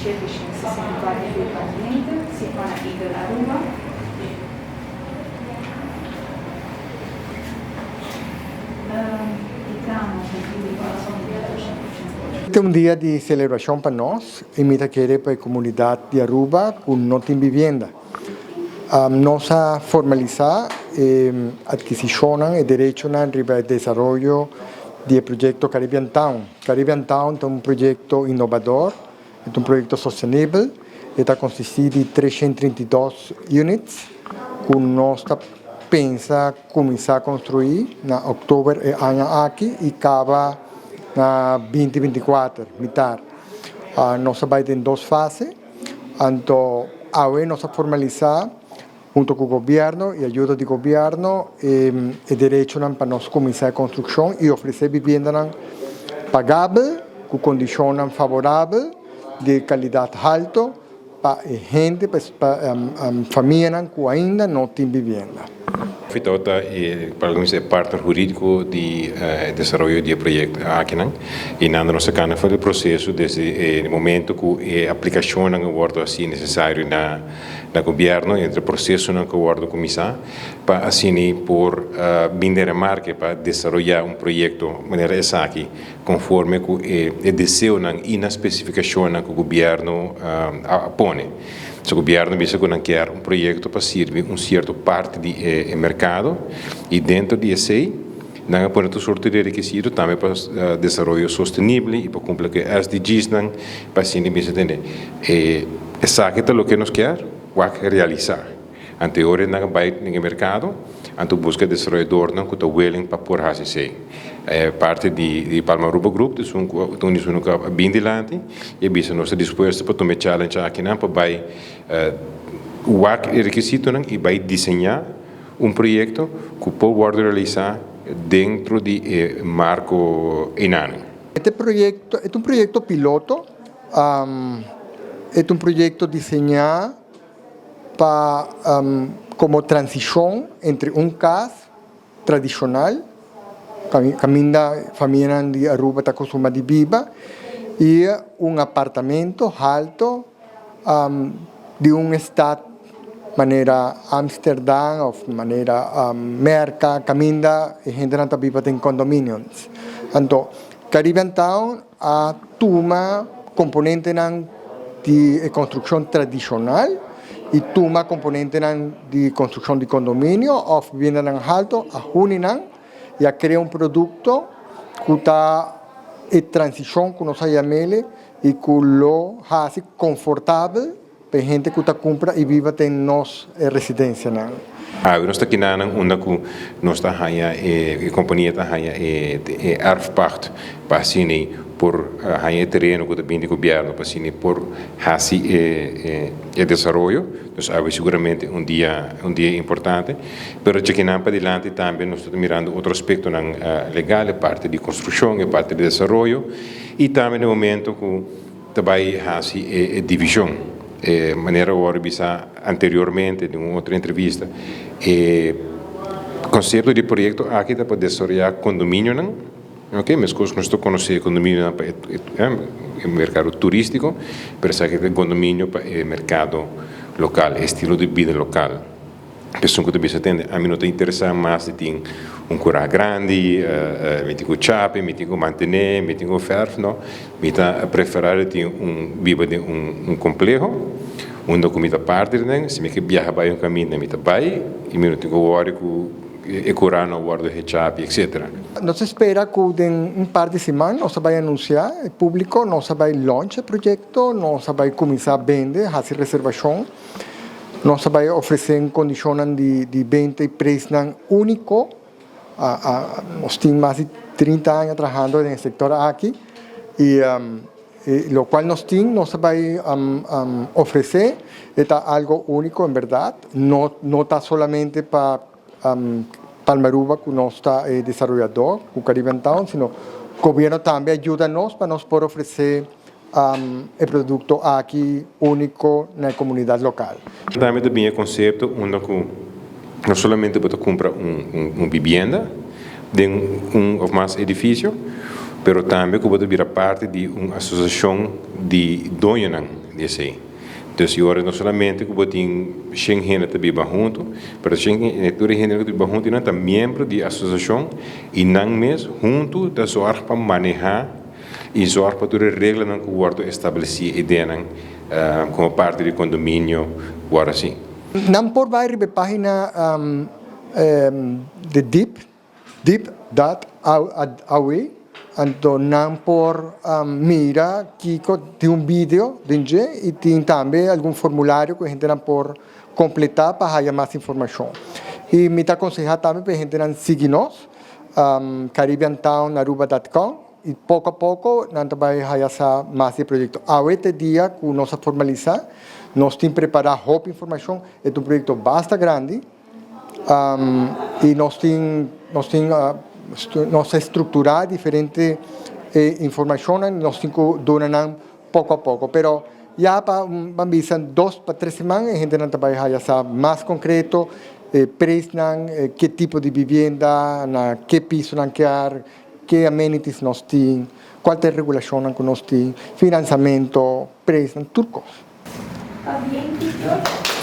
764 vierkante meter, situa na Eagle, Aruba. E tramo di Rio di Corazon di 1888. Ta un dia di celebracion pa nos y mi ta kere pa e comunidad di Aruba cu no tin vivienda. Nos a formalisa e adquisicionnan, e derechonan riba e desaroyo di e proyecto Caribbean Town. Caribbean Town ta un proyecto innovador, e ta un proyecto sostenibel, e ta consisti di 332 units cu nos ta pensa cuminsa construi na october e aña aki y caba na 2024, mitar. Nos a bay den dos fase. Anto awe nos a formalisa hunto cu gobierno y ayuda di gobierno e derechonan pa nos cuminsa e construccion y ofrece viviendanan pagabel cu condicionnan favorabel di calidad halto pa e hende, pa famianan cu ainda no tin vivienda. Fitó ta e pa partner hurídiko di e desaroyo di e proyekto akinan i nan nos a kana for di proseso desde e momento ku e aplikashonnan a wòrdu hasi nesesario na na gobièrnu entre prosesonan ku a wòrdu kuminsá pa asina por bin den remarke pa desaroyá un proyekto manera esaki konforme ku e deseonan i na spesifikashonnan ku gobièrnu a pone. So gobièrnu bisa ku nan kier un proyekto pa sirbi un sierto parti di e merkado i dentro di esei nan a pone tur sorto di rekisito tambe pa desaroyo sostenible i pa kumpli ku e SDGsnan pa asina bisa tende e esaki ta loke nos kier wak realisá. Anto e ora nan a bai den e merkado anto buska desaroyadornan ku ta willing pa por hasi esei. E parti di Palma Aruba Group ta esun ku ta un di esun ku a bin dilanti i a bisa nos ta dispuesto pa tuma e challenge akinan pa bai wak e rekisitonan i bai diseñá un proyekto ku por wòrdu realisá dentro di e marko einanan. E proyekto e ta un proyekto piloto, e ta un proyekto diseñá pa komo transishon entre un kas tradishonal kaminda famianan di Aruba ta kostuma di biba i un apartamento halto di un stad manera Amsterdam of manera Merka kaminda e hendenan ta biba den condominiums. Anto Caribbean Town a tuma komponentenan di e konstrukshon tradishonal i tuma komponentenan di konstrukshon di kondominio òf bibiendanan halto, a huni nan i a krea un produkto ku ta e transishon ku nos a yam'el i ku lo hasi konfortabel pa e hende ku ta kumpra i biba den nos residensianan. Awe nos ta kinanan unda ku nos ta haña e kompania ta haña e erfpacht pa asina por haña e tereno ku ta bini di gobièrnu pa asina por hasi e desaroyo. Dus awe siguramente un dia un dia importante. Pero djakinan padilanti tambe nos ta mirando otro aspektonan legal, e parti di konstrukshon, e parti di desaroyo i tambe na e momento ku ta bai hasi e divishon. E manera wòrdu bisa anteriormente den un otro entrevista, e konsepto di e proyekto aki ta pa desaroyá kondominionan, ok, meskos ku nos ta konosé e kondominionan pa e merkado turístiko, pero esaki ta e kondominio pa e merkado lokal, e estilo di bida lokal. Esun ku ta bisa tende, ami no ta interesá mas di tin un kurá grandi, mi tin ku chapi, mi tin ku mantené, mi tin ku fèrf, no. Mi ta preferá di tin un biba den un kompleho unda ku mi ta parti di nan. Si mi ke biaha bai un kaminda mi ta bai i mi no tin ku wòri ku e kurá no a wòrdu hechapi, etsetera. Nos ta spera ku den un par di siman nos ta bai anunsiá e públiko, nos ta bai launch e proyekto, nos ta bai kuminsá bende, hasi reservashon. Nos ta bai ofresé kondishonnan di benta i preisnan úniko. Nos tin mas di 30 aña trahando den e sektor aki i lokual nos tin nos ta bai ofresé e ta algo úniko en bèrdat. No ta solamente pa Palma Aruba ku nos ta e desaroyadó ku Caribbean Town, sino gobièrnu tambe a yuda nos pa nos por ofresé e produkto aki úniko na e komunidat lokal. Tambe ta bin e konsepto unda ku no solamente bo ta kumpra un bibienda den un òf mas edifisio, pero tambe ku bo ta bira parti di un asosiashon di doñonan. di esei. Dus i ora no solamente ku bo tin shen hende ta biba huntu, pero shen tur e hende ku ta biba huntu nan ta miembro di e asosiashon i nan mes huntu ta zorg pa manehá i zorg pa tur e reglanan ku wòrdu establesí i den nan komo parti di kondominio wòrdu hasi. Nan por bai riba e página di dip, dip.aw, anto nan por mira kiko tin un video den dje i tin tambe algun formulario ku e hendenan por kompletá pa haya mas informashon. I mi ta konsehá tambe pa e hendenan sigui nos, caribbeantownaruba.com, i poko a poko nan ta bai haya sa mas di e proyekto. Awe ta e dia ku nos a formalisá, nos tin prepará hopi informashon, e ta un proyekto basta grandi. I nos tin nos tin nos ta estructura diferente informacionnan nos tin cu duna nan poco a poco pero ya pa ban bisa dos pa tres siman e hendenan ta bay haya sa mas concreto e prijsnan ke tipo di vivienda na ke piso nan kier ke amenities nos tin cual ta e regulacionnan cu nos tin financiamento prijsnan tur cos. Pabien Victor.